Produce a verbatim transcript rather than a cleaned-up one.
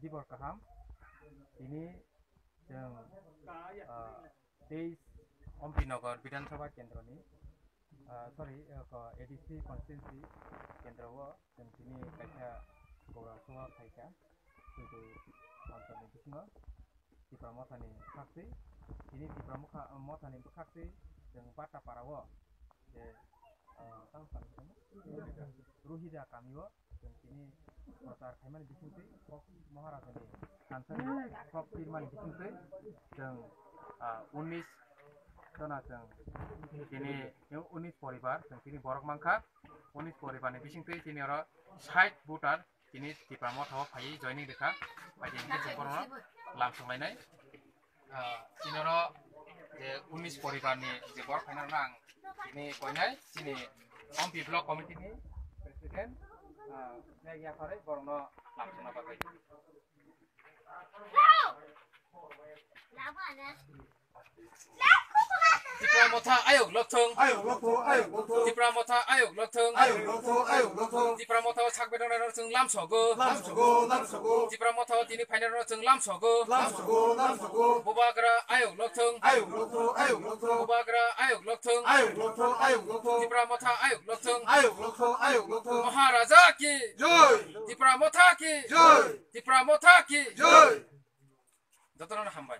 Dibor kaham. Tini chwng, ah, teis Ompi Nagar Bidhan Sabha Kendroni, ah, sorry, ah, ko A D C constituency kendro o chwng tini kaisa Gora Soa khaikha, Sudu Anchal ni bisingo Tipra Mothani bwkhaktwi. Tini Tipra Mokha-, Mothani bwkhaktwi chwng Bata para o je, ah, tamo kami tamo? Ruhida kami o chwng tini prochar khaimani bisingtwi, kok Maharajani thansani kok pirmani bisingtwi chwng, ah, unis jona chwng tini unis poribar chwng tini borok mankha. Unis poribarni bisingtwi tini oro sait voter tini Tipra Motha o phaiwi joining rikha. Bai tini khe chwng borokno lamsok lainai. Ah, tini oro je unis poribarni je borok phainarokno ang tini koinai chini Ompi Block Committee ni President, ah, Meg Yapharwi borokno lamsokna bagwi. Tipra Motha ayok lokthong. Ayok lokthong, ayok lokthong. Tipra Motha ayok lokthong. Ayok lokthong, ayok lokthong. Tipra Motha o sak bedongnai rok chwng lamsogo. Lamsogo, lamsogo. Tipra Motha o tini phainai rok chwng lamsogo. Lamsogo, lamsogo. Bubagra ayok lokthong. Ayok lokthong, ayok lokthong. Bubagra ayok lokthong. Ayok lokthong, ayok lokthong. Tipra Motha ayok lokthong. Ayok lokthong, ayok lokthong. Maharaja ki. Joi. Tipra Motha ki. Joi. Tipra Motha ki. Joi. Jotono hambai.